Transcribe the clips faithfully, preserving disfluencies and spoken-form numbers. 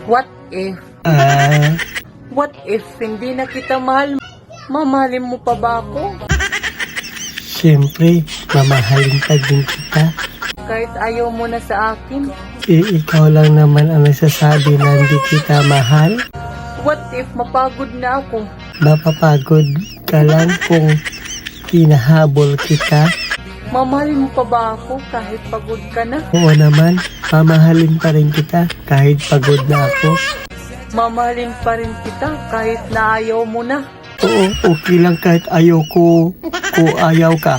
What if? Ah. What if hindi na kita mahal? Mamahalin mo pa ba ako? Siyempre, mamahalin pa din kita. Kahit ayaw mo na sa akin? Eh, ikaw lang naman ang nagsasabi na hindi kita mahal. What if mapagod na ako? Mapapagod ka lang kung hinahabol kita. Mamahalin mo pa ba ako kahit pagod ka na? Oo naman, mamahalin pa rin kita kahit pagod na ako. Mamahalin pa rin kita kahit na ayaw mo na. Oo, okay lang kahit ayaw ko, ko ayaw ka.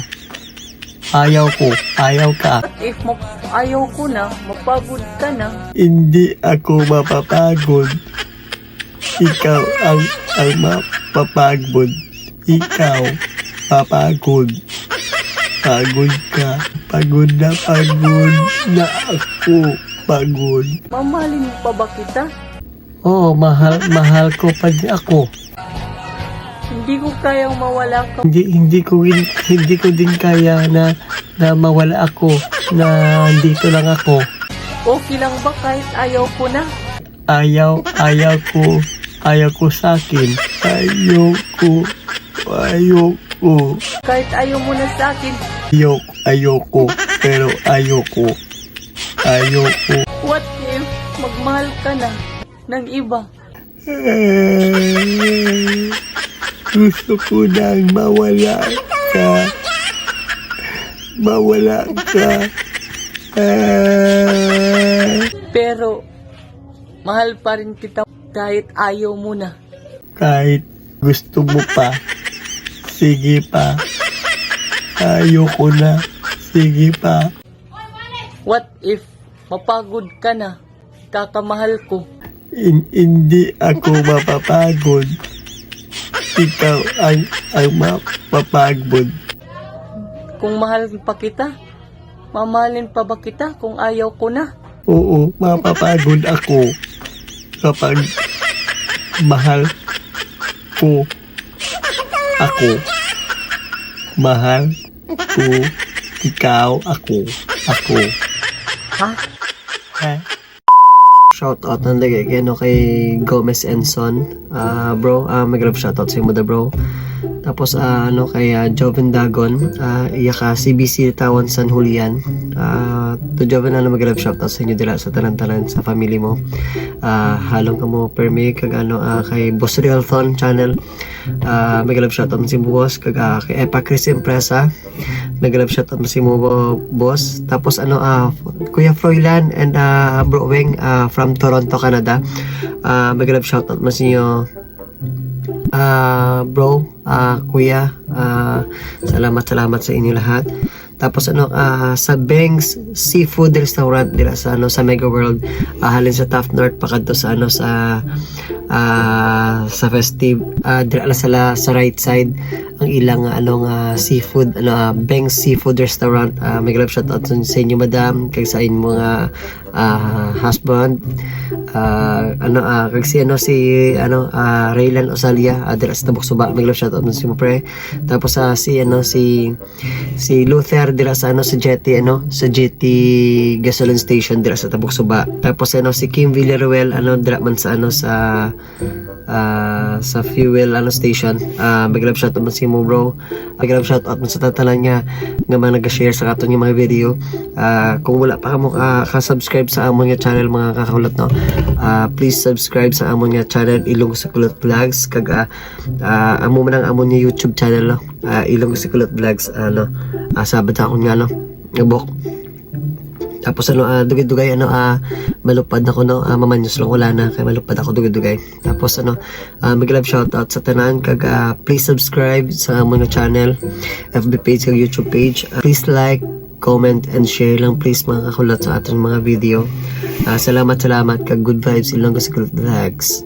Ayaw ko, ayaw ka. What if mag-, ayaw ko na, mapagod ka na? Hindi ako mapapagod. Ikaw ang, ang mapapagod. Ikaw, papagod. Pagod ka. Pagod na pagod na ako. Pagod. Mamahalin mo pa ba kita? Oo, mahal, mahal ko pa din ako. Hindi ko kayang mawala ka. Hindi, hindi ko win-, hindi ko din kaya na, na mawala ako, na dito lang ako. Okay lang ba kahit ayaw ko na? Ayaw, ayaw ko, ayaw ko sa akin. Ayaw ko, ayaw ko. Kahit ayaw mo na sa akin. Ayaw, ayaw ko, pero ayaw ko. Ayaw ko. What if magmahal ka na ng iba? Gusto ko nang mawala ka. Mawala ka. Ah. Pero mahal pa rin kita kahit ayaw mo na. Kahit gusto mo pa, sige pa. Ayaw ko na. Sige pa. What if mapagod ka na? Kakamahal ko. In-, hindi ako mapapagod. Ikaw ang, ang mapapagod. Kung mahal pa kita, mamahalin pa ba kita kung ayaw ko na? Oo, mapapagod ako kapag mahal ko ako. Mahal ko ikaw, ako. Ako. Ha? Ha? Shout out ng dagay kay, ano, kay Gomez Enson. Ah, bro, ah, mega love shout out sa imo da, bro. Tapos, ah, ano, kay, ah, Joven Dagon, ah, iya ka C B C Tawan San Julian. Ah, to Joven, ano, mega love shout out sa inyo dira sa tanan-tanan sa family mo. Ah, halong kamo permi kag, ano, ah, kay Boss Realthon Channel. Ah, mega love shout out sa imo, boss, kag, ah, kay Epa Chris Empresa. Mega love shout out sa imo, bo-, boss. Tapos, ano, ah, Kuya Froilan and, ah, Bro Weng, ah, from Toronto, Canada. Ah, mega love shout out sa inyo, ah, bro, ah, kuya. Ah, salamat, salamat sa inyo lahat. Tapos, ano, ah, sa Beng's Seafood Restaurant dira sa, ano, sa Mega World, ah, halin sa Taft North pakadto sa, ano, sa, ah, sa Festive, ah, dira lang sa la-, sa right side ang ilang, ano, nga seafood, ano, ah, Beng's Seafood Restaurant. Ah, mega love shout out sa, sa inyo, madam, kag sa inyo mga, ah, husband. Ah, ano, ah, kag si, ano, si, ano, ah, Raylan Osalia, ah, dira sa Tabok Suba. Mega love shout out sa inyo, pre. Tapos, ah, si, ano, si si Luther dira sa, ano, sa Jetty, ano, sa Jetty gasoline station dira sa Tabok Suba. Tapos, ano, si Kim Villaruel, ano, dira man sa, ano, sa, ah, sa fuel, ano, station. Ah, mega love shout out man sa imo, bro. Mega love shout out man sa tatanan nga, nga mga nag-share sa aton nga mga video. Ah, kung wala pa kamo ka, ka-subscribe sa amon nga channel, mga kahulat, no? Ah, please subscribe sa amon nga channel, Ilonggo sa Kulot Vlogs. Kag, ah, ah, amo man ang amon nga YouTube channel, no? Ah, Ilonggo sa Kulot Vlogs, ano, ah, sabad sa akon nga, no, nga buhok. Tapos, ano, ah, dugay-dugay, ano, ah, malupad na ko, no, ah, mamanyos lang wala na, kay malupad ako dugay-dugay. Tapos, ano, ah, mega love shout out sa tanan, kag, ah, please subscribe sa amon nga channel, F B page, kag YouTube page. Ah, please like, comment, and share lang, please, mga kahulat, sa aton mga video. Ah, salamat, salamat, kag good vibes, Ilonggo sa Kulot Vlogs.